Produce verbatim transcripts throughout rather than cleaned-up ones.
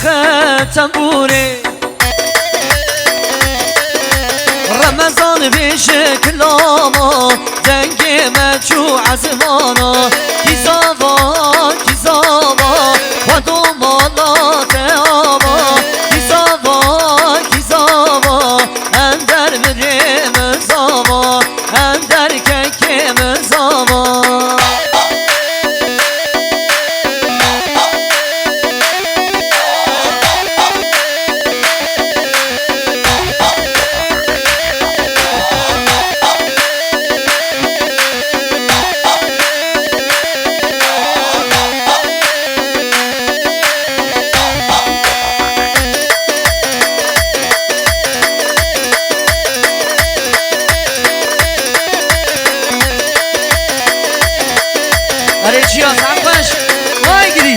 Xetem bûrê Remezan bêje kilama, dengê me çû ezmana. Kîzava, kîzava, xwe domala te ava. Kîzava, kîzava, ender birê min zava, ender kekê min zava. Erê çiya, saet xweş. Vay girî.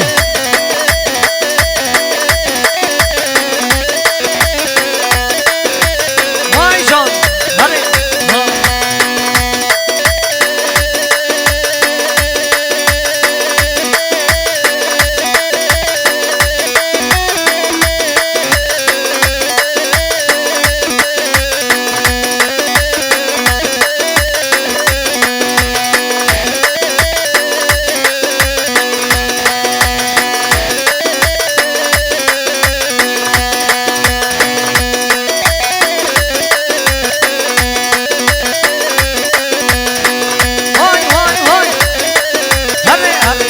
Vay can. Hadi. Ha. Vay, vay, vay. Hadi, hadi.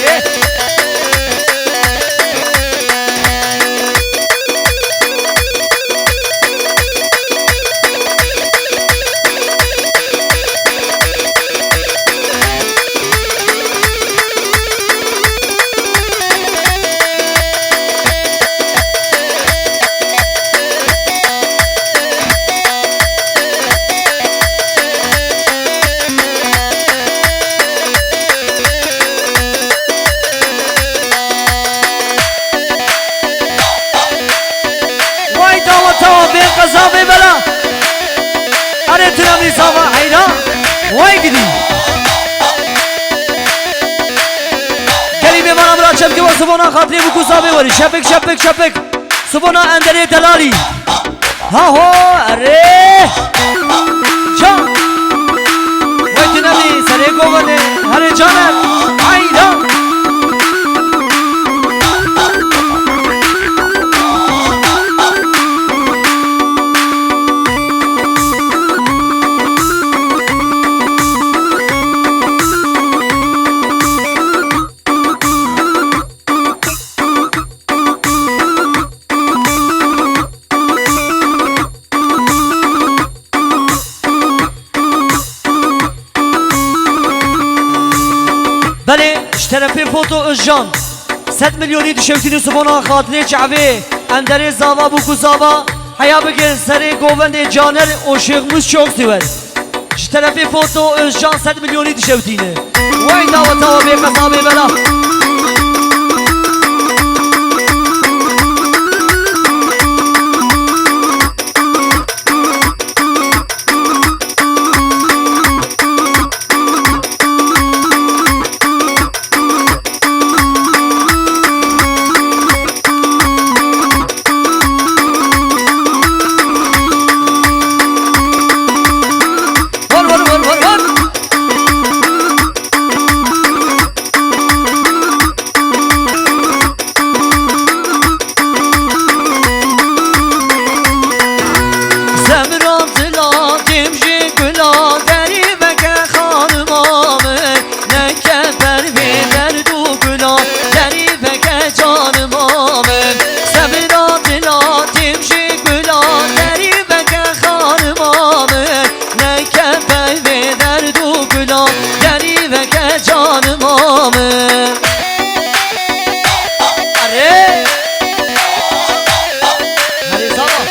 Vay daweta bê qeza bê bela. Erê tuna mîsava heyra. Vay gidî. Gelî mêvana bira çepkê wa sibona xatirê bû ku zavê werî. Şepik, şepik, şepik. Sibona enderê delalî. Ha ho, erê. Can. Vay tu nebî, serê govene. Herê caner. Hayda. Belê, ji terefê Foto Özcan. Sed milyonî dişewtînî sibona xatirê çavê enderê zava bû ku zava heya bikin serê govendê Caner û Şêxmûs Çoksiwer. Ji terefê Foto Özcan sed milyonî dişewtîne. Wey daweta we bê qeza bê bela. Hol, hol, hol, hol, hol. Semra dila, dimjî gula, derî veke xanima min. Neke pervê derd û gula, derî veke canima min. Semra dila, dimjî gula, derî veke xanima min. Neke pervê derd û gula, derî veke canima min. Erê! Erê zava!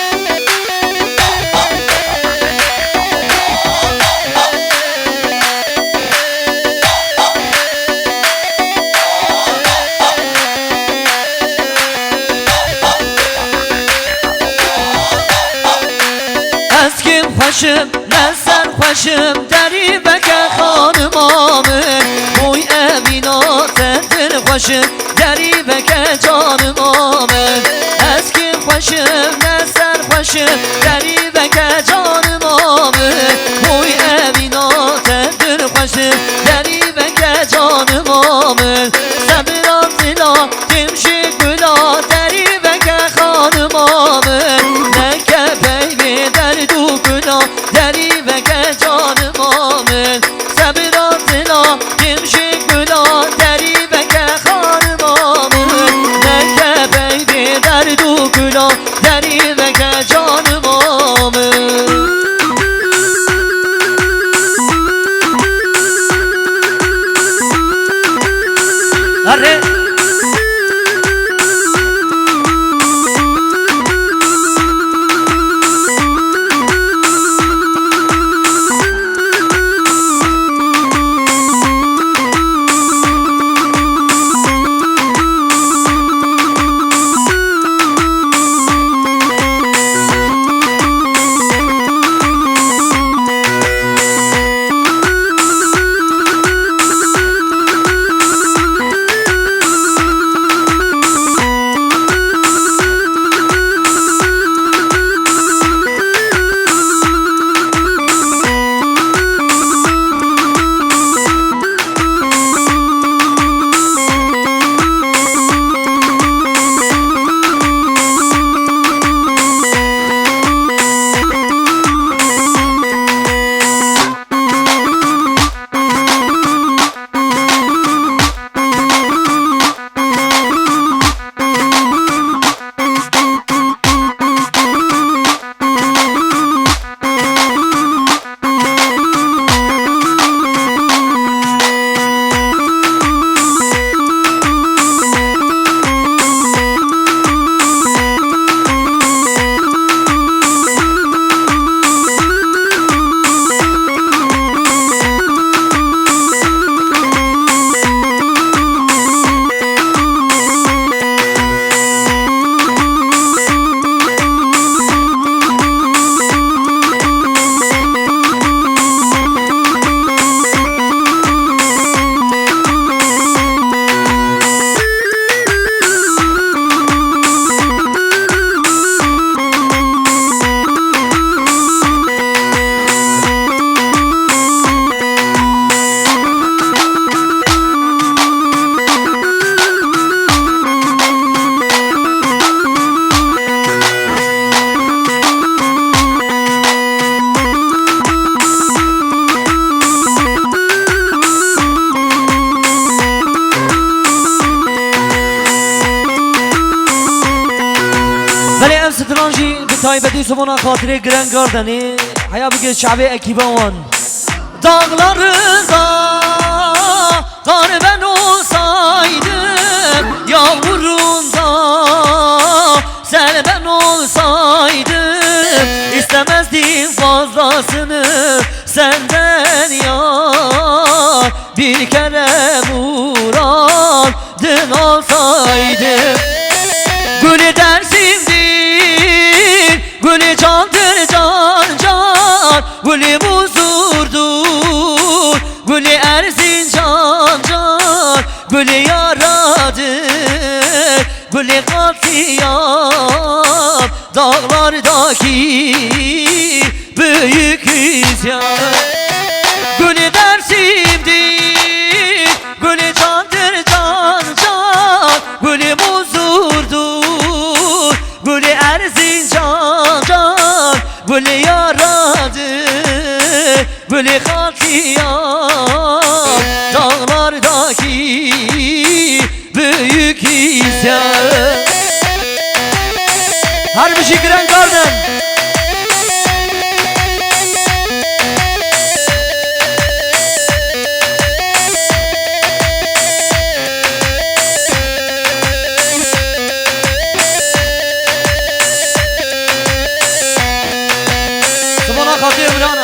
Ez kim xweşim, ne ser xweşim, derî veke xanima min. Boy evîna te din xweşim, derî veke canima min. Şim ne serxweşim, derî veke canima min. Boy evîna te dilxweşim, derî veke canima min. Sebira dila tim ji gula, derî veke xanima min. Neke peyvê derd û gula, derî veke canima min. Sebira dila tim ji gula, derî veke xanima min. Neke peyvê derd û gula, derî veke canima min. Erê. Belê ev stran jî bi taybetî Simona xatirê Grand Gardenê heya bigire çavê ekîba wan. Dağlarında kar ben olsaydım, yağmurunda sel ben olsaydım, istemezdim fazlasını senden yar. Bir kere muradın olsaydım. Gülü Dersim'dir, gülü candır can can, gülü Muzur'dur, gülü Erzincan can, gülü yaradır, gülü katliam, dağlardaki büyük isyan. Gülü Dersim'dir, gülü candır can can, gülü Muzur'dur, gülü Erzincan can, gülü yaradır, gülü katliam, dağlardaki büyük isyan. Her bir şey Grand Garden. Simona Xatê Ewran ha.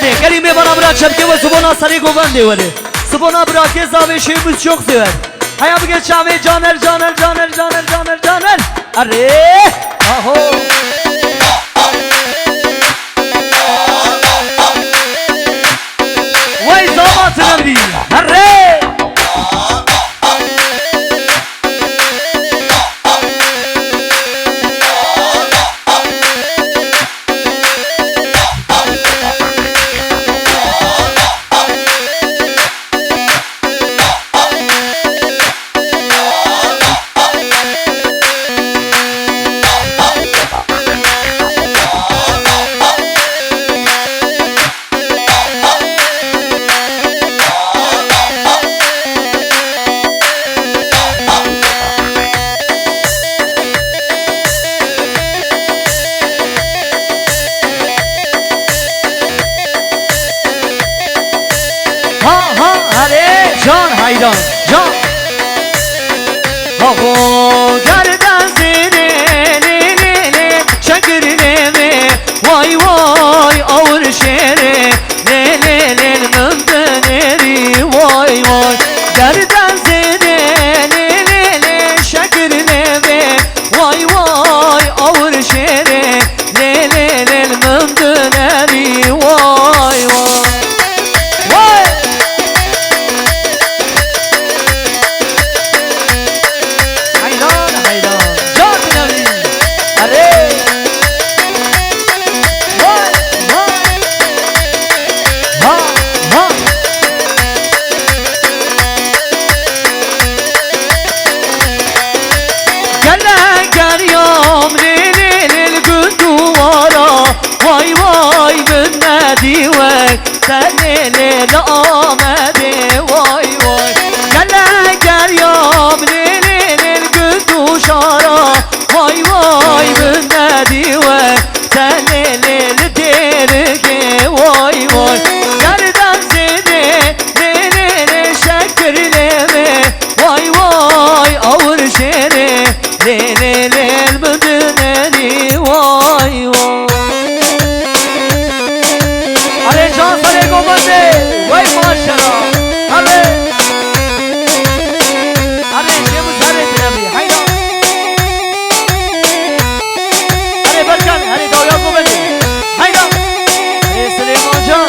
Tê, gelî mêvana bira çepkê we, sibona serê govendê were. Sibona birakê zavê Şêmûs çok sever. Heya bige çavê Caner, Caner, Caner, Caner, Caner, Caner. Erê! Aho! Vay zava tinemrî. Herre! Ha, ha, herê, can heyran, can. Aho, gerden zêrê, lê, lê, lê, lê, şekir lê, lê, vay, vay, awir şêrê, lê, lê, lê, min binêrî, vay, vay. Gerden zêrê, lê, lê, lê, şekir lê, lê, vay, vay, awir şêrê, lê, lê, lê, min binêrî, vay, vay. Vay! Heyran, heyran. Can dinamî. Erê. Vay, vay. Ha, ha. Gelek geriyam lê, lê, lê, li gund û wara. Vay, vay, min nedî wek. Te lê lê li Amedê, vay vay. Gelek geriyam lê lê lê li gund û şara. Vay vay, min nedî we. Te lê lê li Dêrikê, vay vay. Gerden zêdê lê lê lê şekir lê me. Vay vay, awir şêrê. Lê lê lê, min dinêrî, vay vay. Erê can serê govendê, wey maşera. Erê. Erê, Şêmûs herê dinemî, heyda. Erê Berkan, erê dawiya govendê. Heyda. Erê Silêman can.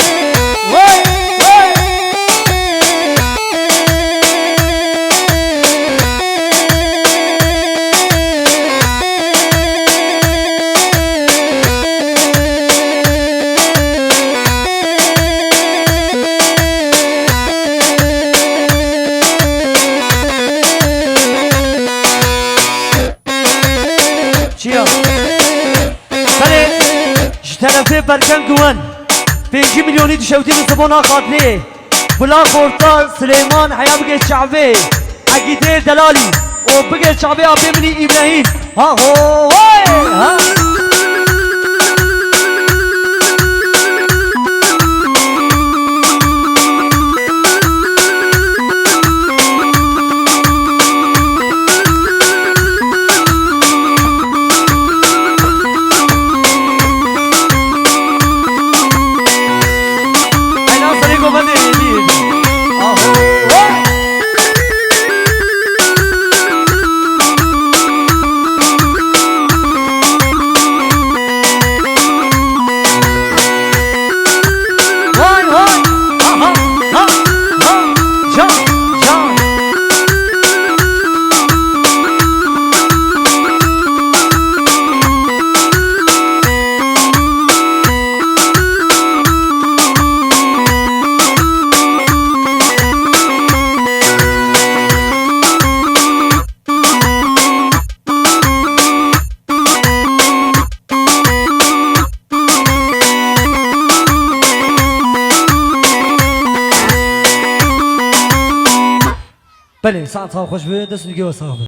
Wey, wey. Çiya? Serê ji terefê Berkan Guwen pêncî milyonî dişewtî li Sibona Xatirê. Bila Xorta Silêman heya bigê çavê Egîdê Delalî û bigê çavê apê min î Îbrahîm. Ha ho, hey, ha. Ena serê govendê êdî, êdî. Aho, hey! Vay, vay! Ha, ha, ha, ha! Can, can! Belê, saet xweş be, dest û dîgê we sax be.